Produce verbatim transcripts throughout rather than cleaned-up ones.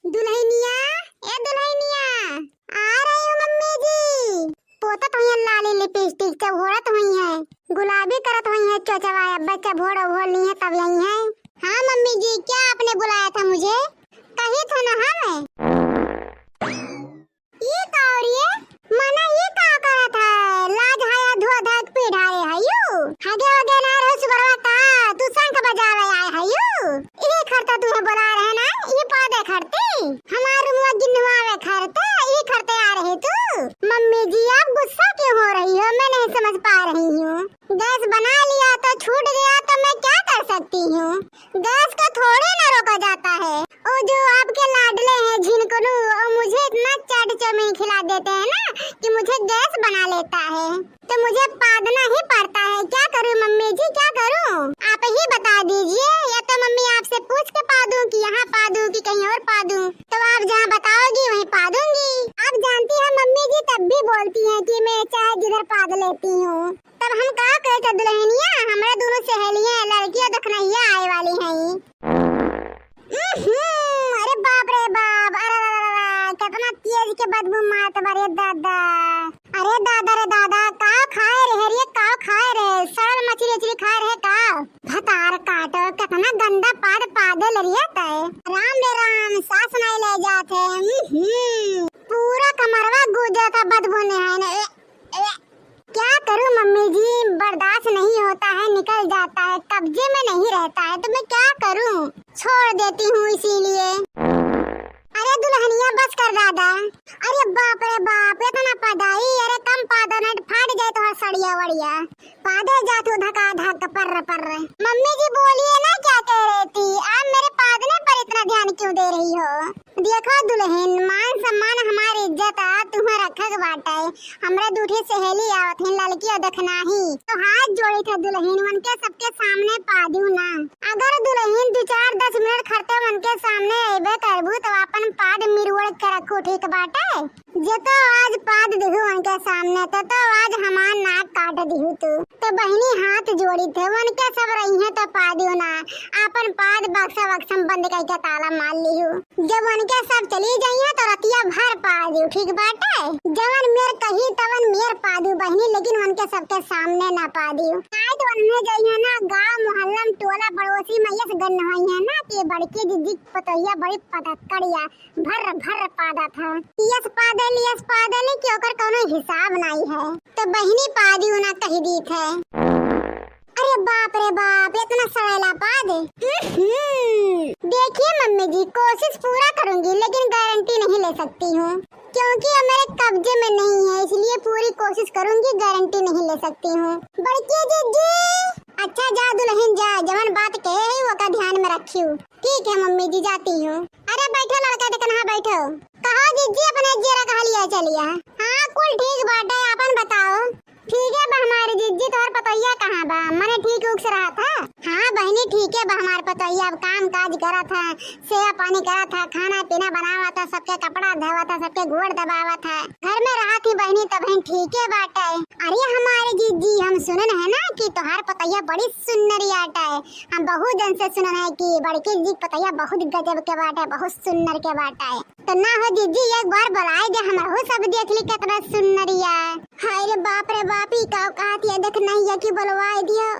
दुल्हनिया, ए दुल्हनिया, आ रही हूँ मम्मी जी। पोतत हुई है लाली लिपस्टिक, चभोड़त हुई है, गुलाबी करत हुई है चोचवा, अब्बे चभोड़ ओभोड़ ली है तब यही है। हाँ मम्मी जी, क्या आपने बुलाया था मुझे? कही था ना हाँ मैं। ई का हो रही है? मना ई का करत है? लाज हाया धुआ धाक पी ढारे है यू। हगे वगे ना रहो सुबरवा का, तू शंख बजावे आए है यू। ई खरता तुहे बुला रहे ना, ई पादे खरती। हमार मुआ गिनवावे खरते, ई खरते आ रही तू। मम्मी जी, आप गुस्सा क्यों हो रही हो? मैं नहीं समझ पा रही हूँ। गैस बना लिया तो छूट गया तो मैं क्या कर सकती हूँ? गैस को थोड़े ना रोका जाता है। वो जो आपके लाडले हैं झिनकुनू, वो मुझे इतना चाट चाउमीन खिला देते हैं ना कि मुझे गैस बना लेता है, तो मुझे पादना ही पड़ता है। क्या करूँ मम्मी जी, क्या करूँ? आप ही बता दीजिए, या तो मम्मी आपसे पूछ के पादूँ कि यहाँ पादूँ कि कहीं और पादूँ, तो आप जहाँ बताओगी वहीं पादूँगी। आप जानती हैं मम्मी जी तब भी बोलती हैं कि मैं चाहे जिधर पाद लेती हूँ। तब हम का कहते दुल्हनिया, हमरा दोनों सहेलियां लड़कियां दखनहिया आए वाली हैं। उहुं, अरे बाप रे बाप, अरे रे रे रे, कितना तेज के बदबू मारत बा रे दादा। अरे दादा रे दादा, का खाए रहे रे, का खाए रहे? सड़ल मछली उछली खाए रहे का? भतार काटो, कितना गंदा पाद पादे ले रे तय। राम रे राम, सास नहीं ले जात है। उहुं, पूरा कमरवा गूंजत है बदबू ने है ना। ए, ए, क्या करूं मम्मी जी, बर्दाश्त नहीं होता है, निकल जाता है, कब्जे में नहीं रहता है, तो मैं क्या करूं, छोड़ देती हूँ इसीलिए। अरे दुल्हनिया बस कर दादा, अरे बाप रे बाप, इतना पदाई, अरे कम पादो नहीं तो फाट जाए तो सड़िया वड़िया, पादे जात हो धका धक पर्र पर्र। मम्मी जी बोलिए ना क्या कह रही थी, आप मेरे पादने पर इतना ध्यान क्यों दे रही हो? देखो दुल्हन, मान सम्मान हमार इज्जत आ, तुम्हें रखे के बाटे। हमरे दूठे सहेली आवत हैं, ललकी और दखनाही। तो हाथ जोड़ी थे दुल्हन, उनके सबके सामने पादियो ना। अगर दुल्हन दो चार दस मिनट खरते उनके सामने अइबे करबू, तो अपन पाद मिरवड़ के रखू, ठीक बाटे? जे तो आज पाद दिहू उनके सामने, तो, तो आज हमार नाक काट दिहू तू। तो बहिनी हाथ जोड़ी थे, उनके सब रही हैं तो पादियो ना। अपन पाद बक्सा वक्सा में बंद करके ताला मार लिहू। जब उनके सब चली जाइए तो रतिया भर पादियो, ठीक बाटे? जवन मेर कही तवन मेर पादियो बहिनी, लेकिन उनके सबके सामने ना पादियो। नाई तो उन्हें जाइए ना गाँव मोहल्ला में टोला पड़ोसी में यस गन्न हुई है ना कि बड़की जिज्जी पतोहिया बड़ी पटक्कड़िया भर भर पादत है। यस पादल, यस पादल कि ओकर कौनो हिसाब नाई है। तो बहिनी पादियो ना कही दीत है। अरे बाप रे बाप, इतना सड़ेला पाद। हम्म। देखिए मम्मी जी, कोशिश पूरा करूंगी, लेकिन गारंटी नहीं ले सकती हूँ, क्योंकि अब मेरे कब्जे में नहीं है, इसलिए पूरी कोशिश करूंगी, गारंटी नहीं ले सकती हूँ। बड़की जिज्जी, अच्छा जा दुल्हन जा, जवन बात कहे है ओका ध्यान में रखियो। ठीक है मम्मी जी, जाती हूँ। अरे बैठो लड़का, देखना बैठो। कहो जिज्जी, अपने जियरा कहा लिया चलिया। हाँ, कुल ठीक बाटे, आपन बताओ। ठीक है बा हमारी जिज्जी, तोहर पतोहिया कहाँ बा? मने ठीक उक से रहा था? हाँ बहिनी, ठीक है बा हमार पतोहिया, अब काम काज करत है, सेवा पानी करत है, खाना पीना बनावत है, सबके कपड़ा धोवत है, सबके गोड़ दबावत है, घर में रहत ही बहिनी, तब ठीक है बाटे। अरे हमारे जिज्जी, हम सुनन है ना कि तोहार पतोहिया बड़ी सुन्नरी आटे। हम बहुत जन से सुनन है कि बड़की जिज्जी पतोहिया बहुत गजब के बाटे, बहुत सुन्नर के बाटे। तो ना हो जिज्जी, एक बार बुलाए दे, हमहू सब देख ली कितना सुन्नरिया। हाय रे बाप रे बाप, ई का कहत है, देख नहीं है कि बुलवाए दियो।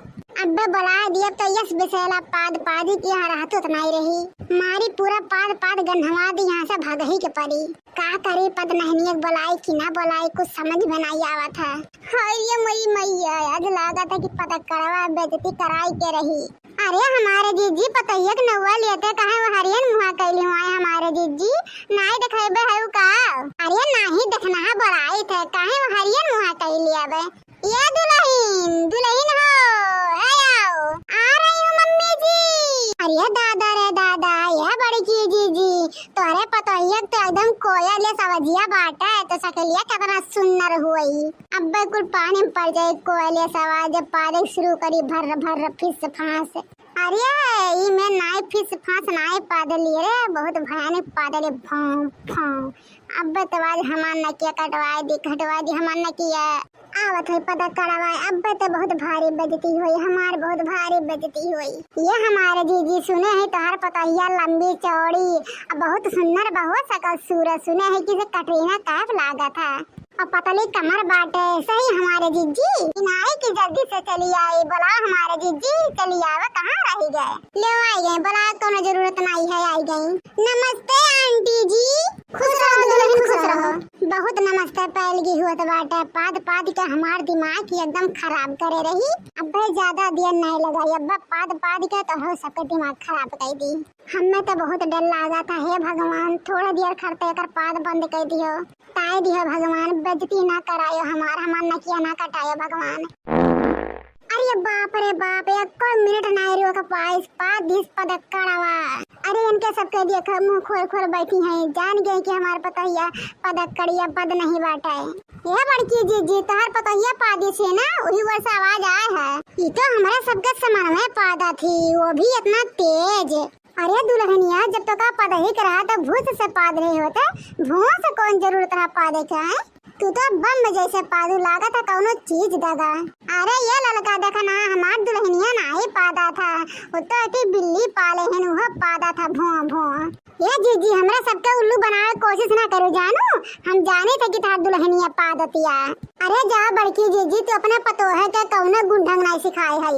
अबे बुलाए दियो तो यस बिसेला पाद पादी की यहाँ रहत उतना ही रही। मारी पूरा पाद पाद गन्हवा दी यहाँ से भगही के पड़ी। का करी पद नहनिया के बुलाई कि ना बुलाई, कुछ समझ में नहीं आवत है। हाय रे मोरी मैया, आज लागत है कि पतक्कड़वा बेइज्जती कराई के रही। अरे हमारे जिज्जी पतोहिया के नौवा लेते काहे वो हरियन मुहा कैली हुआ है हमारे जिज्जी, नाई देखेबे है का? अरे नाही देखना है बुलाई थे, काहे वो हरियन मुहा कैली अबे? ये दुल्हन, दुल्हन हो, ए आओ, आ रही हूँ मम्मी जी। अरे दादा रे दादा, ये बड़की जिज्जी, तोरे पतोहिया के तो एकदम कोयल सवजिया बाटे, तो सकलिया कितना सुंदर हुई। अब्बे कुल पानी में पड़ जाए कोयल सवा, जब पादे शुरू करी भर्र भर्र फिस फांस। अरे, ई में नाई फिस फांस नाई पादली रे, बहुत भयानक पादली, फां, फां। अब्बे तो आज हमार नकिया कटवाए दी, कटवाए दी हमार नकिया। आवत होई पदकड़वा, अब्बे तो बहुत भारी बेइज्जती होई, हमार बहुत भारी बेइज्जती होई। ये हमारे जीजी सुने है तोहर पतोहिया लंबी चौड़ी, अब बहुत सुंदर बहुत सकल सूरत, सुने है कि से कटरीना कैफ लागत है। और पतली कमर बाटे, सही हमारे जीजी। इनाई की जल्दी से चली आई, बोला हमारे जीजी, चली आवे, कहाँ रही गए? ले आई गए, बोला कोनो जरूरत नहीं है, आई गई। नमस्ते आंटी जी। खुश रहो दुल्हन, खुश रहो। बहुत नमस्ते पैलगी हुआ तो बाटे, पाद पाद के हमार दिमाग ही एकदम खराब करे रही। अब्बे ज्यादा देर नहीं लगाई, अब्बे पाद पाद के तो हो सके दिमाग खराब कर दी। हमें तो बहुत डर लागा था, हे भगवान, थोड़ा देर खरते एकर पाद बंद कर दियो। ताई दियो भगवान, बेइज्जती ना करायो हमार, हमार नकिया ना कटायो भगवान। अरे बाप रे बाप, एको मिनट नाई रुक पाइस, पाद दिस पदकड़वा। अरे इनके सबके देखो मुंह खोल खोल बैठी हैं, जान गए कि हमार पतोहिया पदकड़िया पद नहीं बाटे। ये बड़की जीजी, तोहर पतोहिया पादी से ना, वही वर्ष आवाज आए है। ई तो हमारे सबके समन में पादा थी, वो भी इतना तेज। अरे दुल्हनिया, जब तोका पदही के रहा तो भूस से पाद रहे होते, भूस से कौन जरूरत रहा पादे के, हैं? तू तो बम जैसे पादू लागत है कौनो चीज दादा। अरे ये ललका देखा ना, हमार दुल्हनिया ना ही पादा था, वो तो अति बिल्ली पाले हैं, वो पादा था भों भों। ये जीजी, हमरा सबके उल्लू बनावे के कोशिश ना करो जानू, हम जाने थे कि तोहार दुल्हनिया पादतिया। अरे जा बड़की जीजी, तू अपने पतोहे के कौनो गुण ढंग नहीं सिखाए है।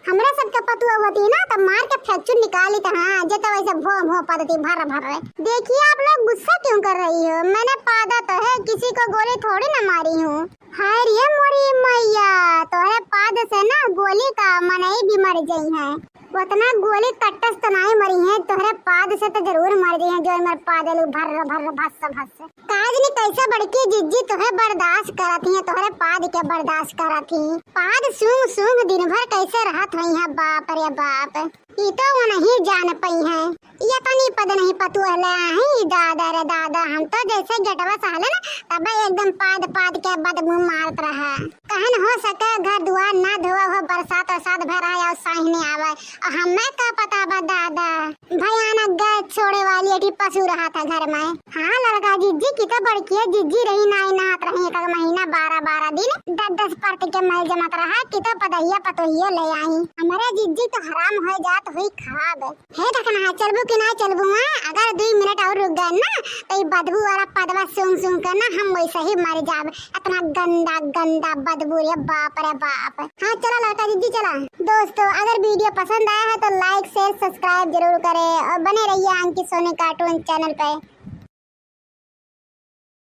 हमरा सबके पतुआ होती ना, तो मार के फ्रैक्चर निकाली तो, हाँ, जे तो वैसे भो भो पदती भर भर रहे। देखिए आप लोग गुस्सा क्यों कर रही हो, मैंने पादा तो है, किसी को गोली थोड़ी ना मारी हूँ। हाय रे मोरी मैया, तोहरे पाद से ना गोली का मनई भी मर जाई है। उतना गोली कट्टस तो नहीं मरी है, तोहरे पाद से तो जरूर मर जाई है, जो मर पादे लोग भर भर भस भस। काज नी कैसे बड़की जिज्जी तोहे बर्दाश्त करत हियाँ, तोहरे पाद के बर्दाश्त करत ही। पाद सूंघ सूंघ दिन भर कैसे रहत होइहैं, बाप रे बाप। ई तो वो नहीं जान पइहैं। ये तनी पद नहीं पतुआ ले आही, दादा रे दादा, हम तो जैसे गेटवा से हले ना, तबे एकदम पाद पाद के बदबू मारत रहा। कहन हो सके घर दुआर ना धोवा हो, बरसात वरसात भर आए और साहिने आवे, और हमें का पता बा दादा। भयानक गैस छोड़े वाली एठी पशु रहा था घर में। हाँ लड़का जिज्जी की तो बड़की है, जिज्जी रही नाई नहात रही एक एक महीना, बारह बारह दिन, दस दस परती के मैल जमत रहा कि तो पदहिया पतोहियो ले आई। हमारे जिज्जी तो हराम हो जात हुई खाब। हे ढकना, चलबू कि ना चलबू? हाँ, अगर दुई मिनट और रुक गए ना तो ये बदबू वाला पदवा सूंघ सूंघ के ना हम वैसे ही मर जाब। इतना गंदा गंदा बदबू रे बाप रे बाप। हाँ चला लड़का जिज्जी चला। दोस्तों अगर वीडियो पसंद आया है तो लाइक शेयर सब्सक्राइब जरूर करें और बने रहिए अंकित सोनी कार्टून चैनल पे।